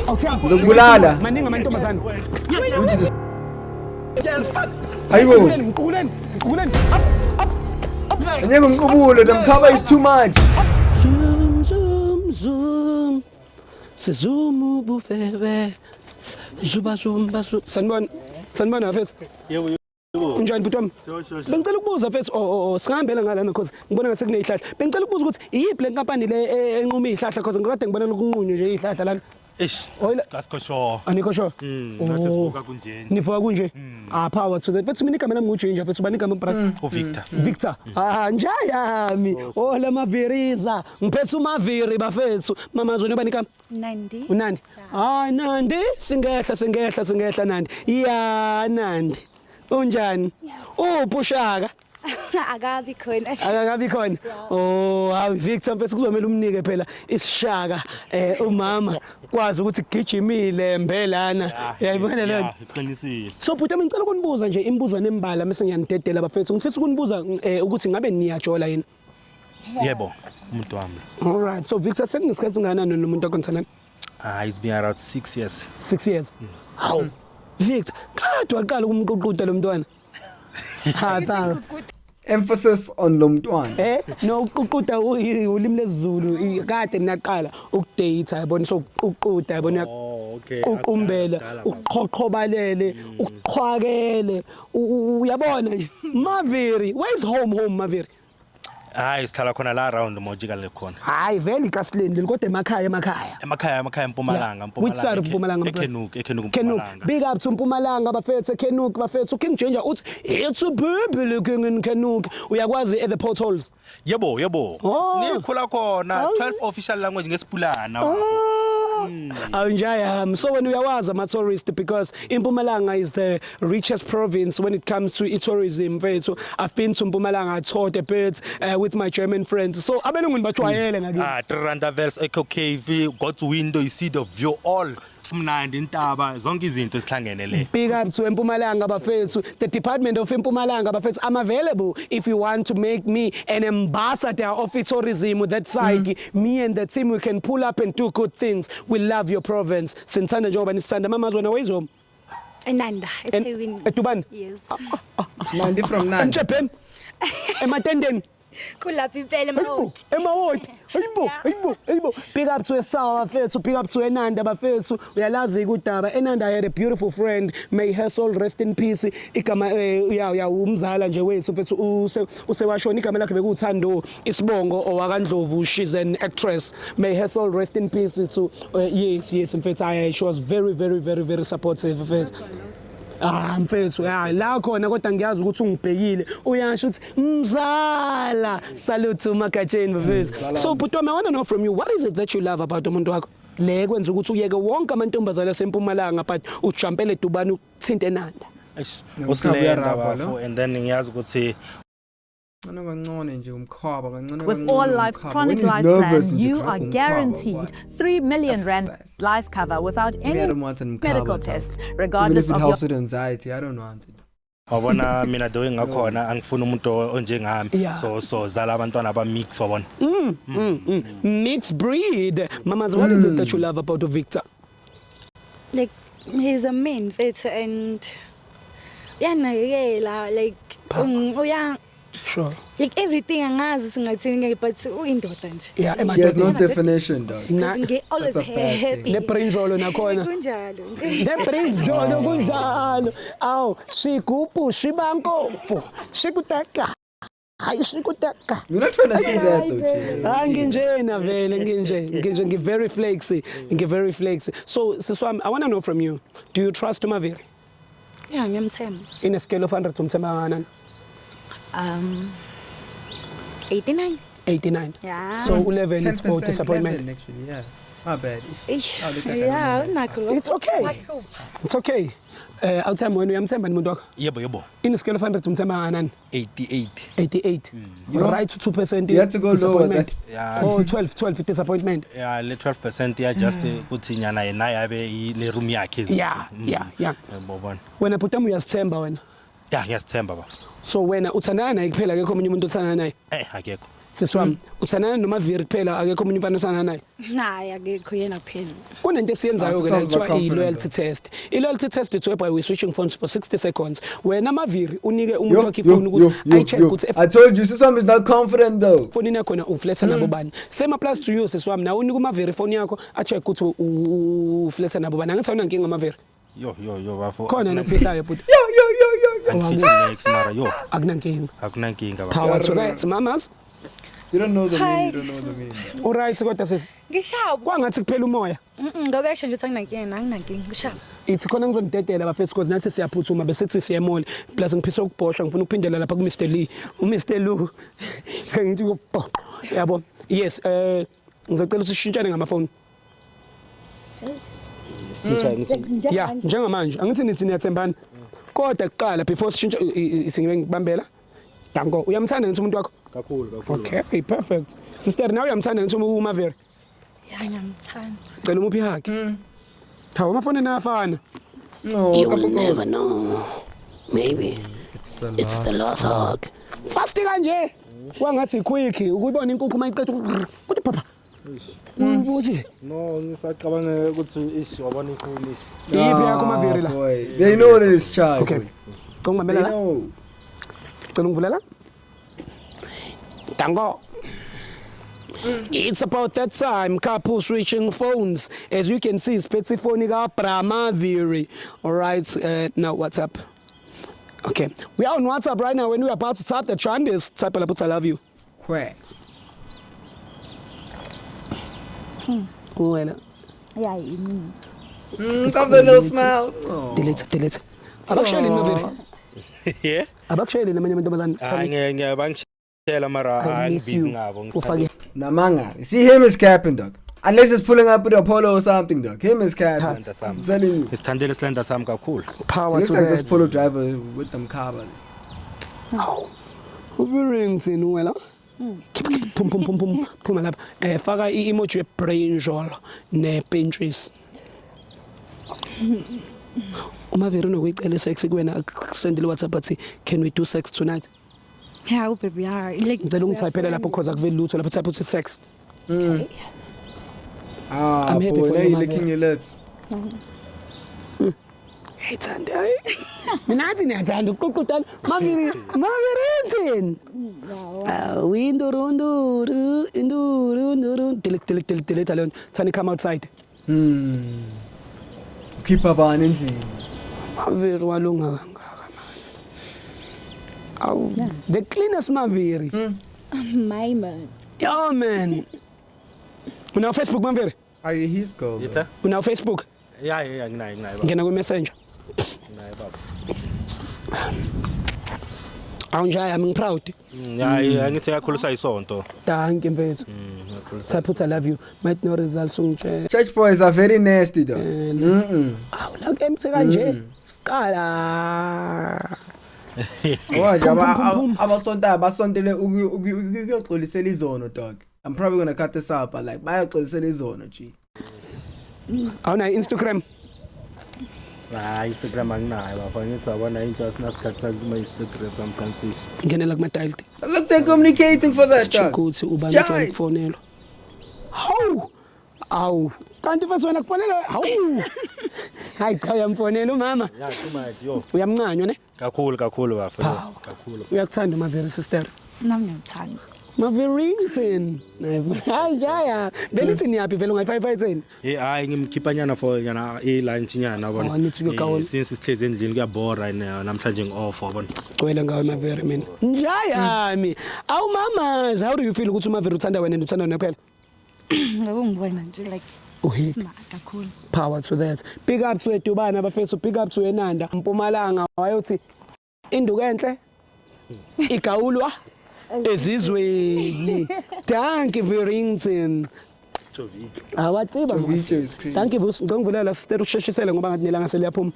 Ngizokubulala. Maningi amantombazane. Which is Hayibo. Mqubuleni, mqubuleni. Up, up, up. Angeke umqubule, the mkhaba is too much. Zoom, zoom, zoom. Sizoom bufebe. Zuba zumba zu. Sanibona. Sanibona mfethu. Yebo yebo. Unjani bhuti wami? Bengicela ukubuza mfethu, oh, singahambela ngalana cause ngibona ngase kunezihlahla. Bengicela ukubuza ukuthi iyiphi le nkampani le enquma izihlahla, cause ngikade ngibona lokunqunywa nje izihlahla lana. Eish, asikho sure. Anikho sure? Nathi sivuka kunje nje. Nivuka kunje? Ah, power to that. Bese mina igama lami nguJinja mfethu, ubani igama, brother? UVictor. Victor. Ah, njayami. Oh, lamaviriza. Ngiphethe umaviri bafethu. Mama zona, ubani igama? Nandi. UNandi. Hayi Nandi, singehla, singehla, singehla Nandi. Ya Nandi. Unjani? Uphi ushaka? Akabi khona. Akakabi khona. Oh, hayi Victor mfethu, kuzomela umnike phela isishaka umama kwazi ukuthi gijimile mbelana. Uyayibona leyo nto? Iqinisile. So bhuti wami, ngicela ukunibuza nje imibuzo nembala mase ngiyanidedela bafethu. Ngifisa ukunibuza ukuthi ngabe niyajola yini? Yebo, umuntu wami. All right. So Victor, sekunesikhathi singakanani nomuntu wakho? Ah, it's been around 6 years. 6 years. Hawu. Victor, kade waqala ukumququda lo mntwana. Ha ta. Emphasis on lo mntwana. No, uququda ulimi lesiZulu, kade naqala ukudate, yabona, so uququda, yabona. Oh, okay. Uqumbela, Akudala, baba. Uqhoqhobalele, uqhwakele, uyabona nje. Maviri, where is home, home Maviri? Hayi, sihlala khona la around mojika le khona. Hayi vele ikasileni leli, kodwa emakhaya, emakhaya? Emakhaya, emakhaya eMpumalanga. Which side of Mpumalanga? eKenuk, eKenuk. Kenuk. Mpumalanga. Big up to Mpumalanga bafethu, Kenuk bafethu. King Ginger uthi it's a baby looking in Kenuk. Uyakwazi at the potholes? Yebo. Oh. Ngikhula khona. Oh. 12 official language ngesipulana. Awunjayami. So wena uyawazi ama-tourist, because iMpumalanga is the richest province when it comes to i-tourism mfethu. I've been to Mpumalanga, I toured a bit with my German friends. So abelungwini bajwayele ngakini. Ah, Rondavels, Echo Cave, God's Window, you see the view all. Mnandi intaba, zonke izinto esihlangene le. Big up to Mpumalanga bafethu, the Department of Mpumalanga bafethu. I'm available if you want to make me an ambassador of tourism that side. Me and the team, we can pull up and do good things. We love your province. Sinithanda njengoba nisithanda. Mamazi, wena wayizoma? Enanda, eThekwini. eDubane? Yes. Nandi from Nandi. Emtshebheni? Ematendeni? Kulapha impela. Hayibo, eMawoti. eMawoti. Hayibo, hayibo, hayibo. Big up to Esawa bafethu, big up to Enanda bafethu. Uyalazi udaba. Enanda, I had a beautiful friend. May her soul rest in peace. Igama ya umzala nje wethu mfethu, use usewashona, igama lakhe bekuthando, isibongo owakaNdlovu. She's an actress. May her soul rest in peace to yes, mfethu. She was very, very, very, very supportive mfethu. Ah mfethu, ya la khona, kodwa ngiyazi ukuthi ungibhekile, uyasho ukuthi mzala, salute uMagatsheni bafethu. So bhuti wami, I want to know from you, what is it that you love about umuntu wakho le kwenza ukuthi uyeke wonke amantombazane asempumalanga but ujumpele Dubane, uthinte Nanda? Eish, Nomkhaba usilenda uyarabha bafo lo. and then ngiyazi ukuthi Kancane kancane nje umkhaba, kancane With kancane All Life's umkhaba. chronic When he's life nervous plan, nje, you crack are umkhaba, guaranteed why? 3 million rand That's life cover without Me, I any don't want umkhaba, medical dog. tests, Even regardless if it of helps your with anxiety, I don't want it. Wabona mina the way ngakhona, angifuni umuntu onjengami. So zala abantwana aba mix, wabona. Mixed breed. Mamas, what is it that you love about Victor? Like, he's a man mfethu and uyanakekela, like uya like everything, angazi singathini ke, but uyindoda nje. She has no definition, dog. Because ngi always That's a bad happy. thing. Nebrinjolo nakhona. Kunjalo nje. Nebrinjolo kunjalo. Awu, swigubhu swibankofu swikuteka, hayi swikuteka. We're not trying to see that though, Jay. Hayi, nginjena vele, nginje nginje, ngi-very flexy, ngi-very flexy. So siswami, I want to know from you, do you trust uMaviri? Yeah, ngiyamthemba. In a scale of 100, umthemba kangakanani? 89. 89? Yeah. So 11 is for 10%, disappointment. 11 actually, yeah. My bad. Eish, Oh, look like I yeah, don't know. unakho lokho. It's okay, it's okay. Awuthemba wena, uyamthemba umuntu wakho? Yebo. In a scale of 100, umthemba kangakanani? 88. 88? Yo. Right to 2% You had to go lower, disappointment. Yeah. Oh, 12, 12 disappointment. Yeah, le 12% ya just ukuthi nyana yena yabe ne room yakhe. Yeah. Yebo, bona. Wena bhuti, uyasithemba wena? Yeah, ngiyasithemba bafo. So wena uthandana naye kuphela, akekho omunye umuntu othandana naye? Akekho. Sisi wami, uthandana noMaviri kuphela, akekho omunye umfana osana naye? Naye akekho, yena kuphela. Kunento esiyenzayo ke la Ah, sounds kuthiwa confident. i-loyalty test. I-loyalty test it's whereby we switching phones for 60 seconds. Wena Maviri unike umuntu Yo, wakhe yo, ifoni ukuthi yo, yo, ayi-check yo. ukuthi I told you, Siswam is not confident though. efonini yakhona ufletha nabo bani. Same applies to you, sisi wami, nawe unika uMaviri ifoni yakho a-check ukuthi ufletha nabo bani. Angithi awunankinga, Maviri? Yo yo yo, bafo. Khona nokufihlayo, bhuti? Yo, yo, yo, yo, yo. Angifihli next mara yo. Akunankinga. Akunankinga bafo. Power to that, mamas. You don't know the Hi. meaning. You don't know the meaning. Uright kodwa, sisi? Ngishawu. Kwangathi kuphela umoya. Ngoba esho nje ukuthi anginankinga, anginankinga. Ngishawu. Ithi khona ngizonidedela bafethu, because nathi siyaphuthuma, besithi siye-mall, plus ngiphisa ukubhosha, ngifuna ukuphindela lapha ku-Mr Lee, u-Mr Lu, ngithi kubho yabo. Yes, ngizocela ukuthi sishintshane ngamafoni. Ya, njengamanje angithi nithi niyathembana, kodwa kuqala before sishintshe singibe ngikubambela. Danko, uyamthanda ngithi umuntu wakho? Kakhulu kakhulu. Okay, perfect. Sister, nawe uyamthanda ngithi uMaveri? Ya, ngiyamthanda. Cela umuphi i-hug. Cha, amafoni nayafana. No, You'll couple never goals. know. Maybe It's the it's the last hug. Fast kanje, kwangathi quick ukuyibona inkukhu mayiqeda kuthi phapha uthi. No, ngisacabanga ukuthi ish wabona ifoni ish. Iyiphi yakho, Maviri, la? Ah, boy. They know that it's shy. Okay. Boy. Cela ungibambela They la. know. Cela ungivulela. Danko. It's about that time, couple switching phones. As you can see, siphethe ifoni ka Bramaviri. All right, now WhatsApp. Okay, we are on WhatsApp right now when we are about to type the trend is type lapho I love you. Quack. Wena. Ya, yini? Stop the little smile. Oh. Delete, delete. Abakushayeli, Maviri? Yeah. Abakushayeli namanye amantombazane? Hayi, ngiye ngiyabangishela mara I miss angibhizi you. ngabo. Ufake Namanga. You see, him is capping, dog. Unless it's pulling up with Apollo or something, dog. Him is capping. Sami. I'm telling you. Isithandele isilanda sami kakhulu. Power He looks to like this that. polo driver with them car. Awu. Ubirington wena. Khipha, khipha, phum phum phum phum, phuma lapha. Faka i-emoji ye-brinjal ne-pinches. Umaveri unokuyicela sex kuwena, akusendele WhatsApp athi, "Can we do sex tonight?" Ya, ubaby, ya. Like Ngicela ungithayiphele lapho cause akuveli lutho lapho, type uthi sex. Ah, I'm happy boy, for now you, you're my licking your lips. Hey Thandi, hayi. Mina ngathi niyathanda ukuququdana. Maviri, Mavirington. Ah, windurunduru, indurunduru. Delete, delete, delete, delete leyo. Thani, come outside. Keep up on endlini. Maviri walunga kangaka manje. Awu, the cleanest Maviri. My man. Yo man. Unawo Facebook, Maviri? Are you his girl? Though? Yitha? Unawo Facebook? Ya, nginayo, nginayo baba. Ngena ku Messenger. Nginayo baba. Awunjaya, I'm proud. Hayi, angithi yakhulisa isonto. Dankie mfethu. Yakhulisa. Type uthi I love you. Might no results ungitshela. Church boys are very nasty, though. Awu la ke mthe kanje. Siqala. Oh, nje Phum, phum, phum. abasontayo basontele ukuyoxolisela izono, dog. I'm probably gonna cut this out, but like bayoxolisela izono, G. Awunayo Instagram? Hayi, Instagram anginayo baba. Ngithi wabona into asinasikhathi sazima Instagram sometimes ish. Ngenela kuma dialed. Looks like communicating for that, Check dog. ukuthi ubani Shy. ujwayele ukufonelwa. Hawu! Awu, kanti mfethu wena kufonela, hawu. Hayi cha, uyamfonela umama. Ya, too much yo. Uyamncanywa ne? Kakhulu kakhulu bafo. Power. Kakhulu. Uyakuthanda uMaveri, sister? Nami ngiyamthanda. Maverington. Hayi jaya. Benithi niyaphi vele, ungayifaka ithini? Eh, hayi, ngimkhipha nyana for nyana i lunch nyana yabona. Oh, nithi uyogawula. Since sihlezi endlini kuyabhora namhlanje ngi off yabona. Gcwele ngawe Maveri mina. Njayami. Awu mamas, how do you feel ukuthi uMaveri uthanda wena and uthanda wena kuphela? Ngoba ungibona nje like Uhappy. smart kakhulu. Power to that. Big up to Edubana bafethu, big up to Enanda. Mpumalanga wayothi induku enhle igawulwa ezizweni. Dankie Verington. Awatsiba. Jovicho is crazy. Dankie Vusi, ngicela ngivulela sister usheshisele ngoba ngathi nelanga seliyaphuma.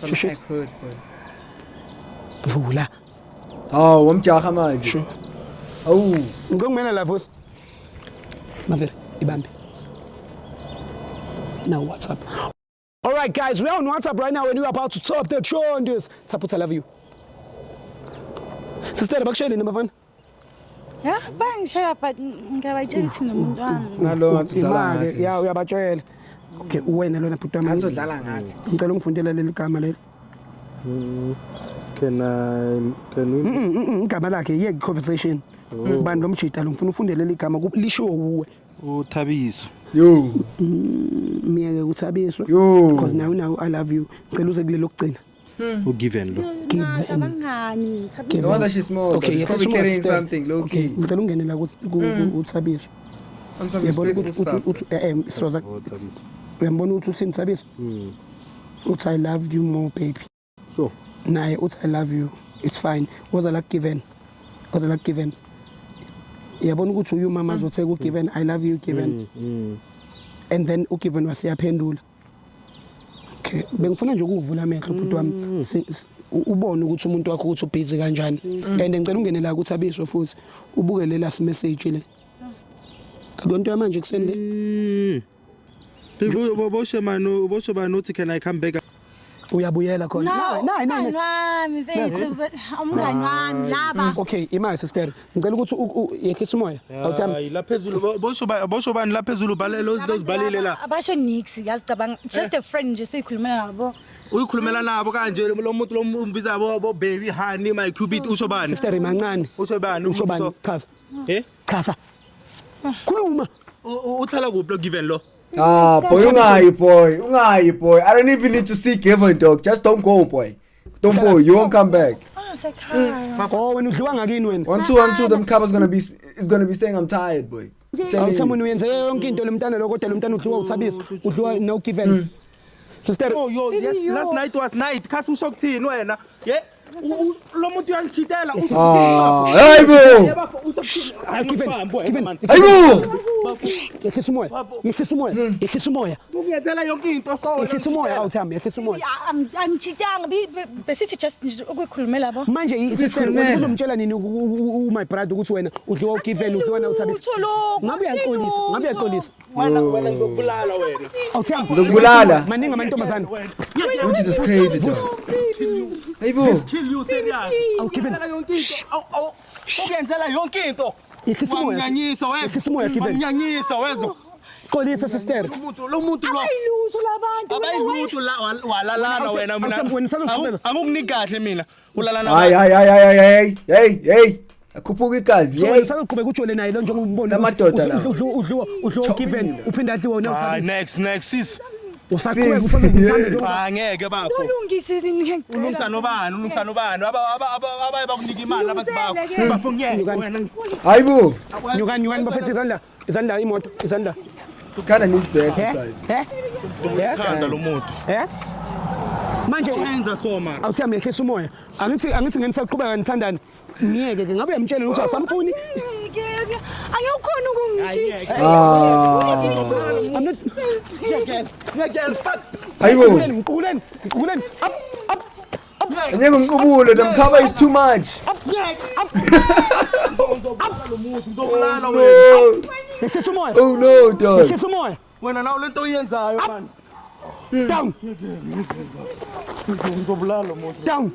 Sheshisa. Hood, boy. Vula. Oh, wamjaha manje. Sure. Oh, Ngicela ngimela la, Vusi. Maveri, ibambe. Now WhatsApp. All right guys, we are on WhatsApp right now and we are about to top the trend. Type I love you. Sister, bakushayele nabafana. Ya, bayangishaya but ngiyabatshela ukuthi nomuntu wami. Nalo ngathi udlala Ima-ke, ngathi. ya uyabatshela. Okay, uwena lona bhuti wami. Ngathi udlala ngathi. Ngicela ungifundele leli gama leli. Can I can we Igama lakhe yeke conversation. Bani lo mjita lo ngifuna ufunde leli gama lishiwo wuwe. uThabiso. Yo. Miyeke uThabiso. Yo. Because now now I love you. Ngicela uze kulelo kugcina. Ugiven lo. Abangani. No wonder she's small. Okay, Okay, yes, probably small carrying sister. something low Okay, key. ngicela ungene la kuThabiso. On some Uyabona respectful ukuthi stuff. uthi soza uThabiso. uyambona ukuthi uthini Thabiso? Uthi I loved you more baby. So Naye uthi I love you. It's fine. Woza la given. Woza la given. Uyabona ukuthi uyu mama azothe ku given I love you given. And then ugiven wasiyaphendula. Okay, bengifuna nje ukuvula amehlo bhuti wami. Ubone ukuthi umuntu wakho ukuthi ubhizi kanjani. And ngicela ungene la kuThabiso futhi ubuke le last message le. Akonto yamanje kuseni le. Boshe manu boshe bani uthi can I come back? Uyabuyela khona. No, Nayi nayi. umngani wami mfethu, but umngani wami laba. Okay, imali sister. Ngicela ukuthi yehlise umoya. Awuthami. Hayi la phezulu bosho bosho bani la phezulu bale those balile la. Abasho nix yazicabanga just a friend nje siyikhulumela nabo. Uyikhulumela nabo kanje lo muntu lo umbiza bo baby honey my cupid usho bani? Sister imancane. Usho bani? Usho bani? Chaza. Eh? Chaza. Khuluma. Uhlala kuphi lo given lo? Ah, boy, ungayi boy, ungayi boy. I don't even need to see Kevin dog. Just don't go boy. Don't go, you won't come back. Ah, sekhaya. Oh wena udliwa ngakini wena. 1 2 1 2 them cover's gonna be is gonna be saying I'm tired boy. Telling Awuthami you. wena uyenze yonke into lo mntana lo kodwa lo mntana udliwa uThabiso, udliwa no given. Sister, Oh yo yes last night was night kasi usho kuthini wena? Yeah. Lo muntu uyangichitela usho Ah, hey bo. hayi given. Given. Hey bo. Yehlisa umoya. Yehlisa umoya. Yehlisa umoya. Ukuyenzela yonke into so Yehlisa umoya awuthami, yehlisa umoya. Angitshitanga besithi just nje ukuyikhulumela yabo. Manje sister Uzikhulumela. uzomtshela nini my brother ukuthi wena udliwa ugiven udliwa na uThabiso? Asilutho lokhu, Ngabe uyaxolisa, ngabe uyaxolisa. Wena wena ngizokubulala wena. Awuthami. Ngizokubulala. Maningi amantombazane. Which is crazy dog. Hey bo. Kill you serious. Awugiven. Ukuyenzela yonke into. Awu awu ukuyenzela yonke into. Yehlisa umoya. Wamnyanyisa wezwa. Yehlisa umoya Given. Wamnyanyisa wezwa. Xolisa sister. Lo muntu lo. Abayilutho labantu. Abayilutho la walalana wena mina. Awuthami, wena usazoqhubeka. Angukuniki kahle mina. Ulalana. Hayi hayi hayi hayi hey hey hey. Akhuphuka igazi. So Hey. usazoqhubeka ujole naye lo njengoba umbona Lamadoda lawa. udliwa udliwa uGiven uphinda adliwe na Hayi uThabiso. next next sis. Usaqhubeka Sis. ufuna ukuthanda njengoba Ah ngeke bafo. Ulungisa izinto. Ulungisa nobani ulungisa nobani aba aba abaye bakunika imali abantu bakho. Bafo ngeke wena. Hayi bo. Nyukani nyukani bafethu izandla izandla imoto izandla. Kinda needs the exercise. Eh? Eh? Khanda lo muntu. Eh? Manje Wenza so mara. awuthami yehlisa umoya. Angithi ngenisaqhubeka nithandane. Niyeke ke ngabe uyamtshela ukuthi asamfuni. Angiyukhona ukungishiya. Ah. I'm not Ngeke fuck. Hayi bo. Mquleni mquleni up up up. Ngeke ngiqubule them cover is too much. Ngizobulala wena. No. Yehlisa umoya. Oh no dog. Yehlisa umoya. Wena nawe lento oyenzayo man. Down. Ngizobulala lo muntu. Down.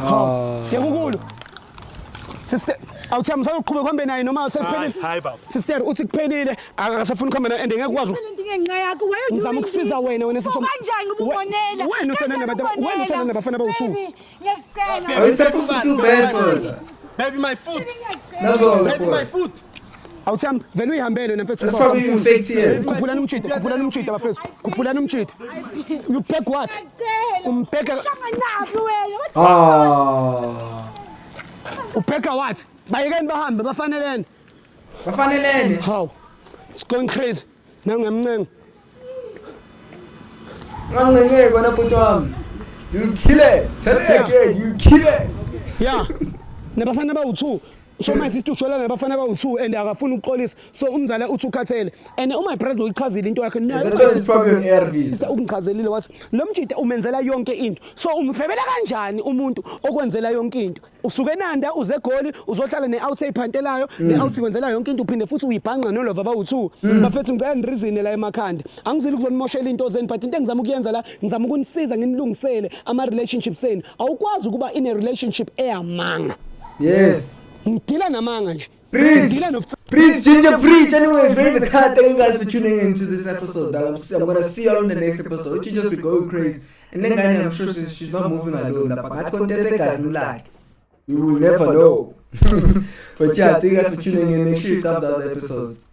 Ah. Yekukulo. Sister, awuthami usaqhubeka uhambe naye noma sekuphelile. Hayi baba. Sister uthi kuphelile akasafuni ukuhamba naye and ngeke ukwazi. Ngenxa yakho why you Ngizama ukusiza wena wena siso. Kanjani ngoba ubonela? Wena uthanda nabantu wena uthanda nabafana bawu2. Ngiyacela. Are you supposed to feel bad for her? Baby my foot. That's all Baby my boy. foot. Awuthami vele uyihambele wena mfethu. That's probably even fake tears. Khuphulani umjida, khuphulani umjida bafethu. Khuphulani umjida. You pack what? Umbheka Hlanganaphi wena? Ah. ubheka what? Bayekeni bahambe bafanelene. Bafanelene. How? It's going crazy. Now ngiyamncenga. Ngancenceke wena bhuti wami. You kill it. Tell it again. You kill it. Yeah. Nabafana bawu2. So my sister ujola nabafana bawu2 and akafuni ukuxolisa. So umzala uthi ukhathele. And my brother uyichazile into yakhe. Naye That's what is probably on ARVs. Sister ungichazelile wathi lo mjida umenzela yonke into. So umfebela kanjani umuntu okwenzela yonke into? Usuke eNanda uze eGoli uzohlala ne-out eyiphantelayo ne-out ikwenzela yonke into uphinde futhi uyibhanqa nolova bawu2. Bafethu ngicela nirizine la emakhanda. Angizili ukuzonimoshela into zenu but into engizama ukuyenza la ngizama ukunisiza nginilungisele ama relationships enu. Awukwazi ukuba in a relationship eyamanga. Yes. Ngidila namanga nje. Preach. Ngidila no Preach, Ginger, preach. Anyways, ready the cut. Thank you guys for tuning in to this episode. I'm gonna see you all in the next episode. She just be going crazy. And then, guy, I'm sure she's not moving alone. Like, we will never know. But yeah, thank you guys for tuning in. Make sure you tap the other episodes.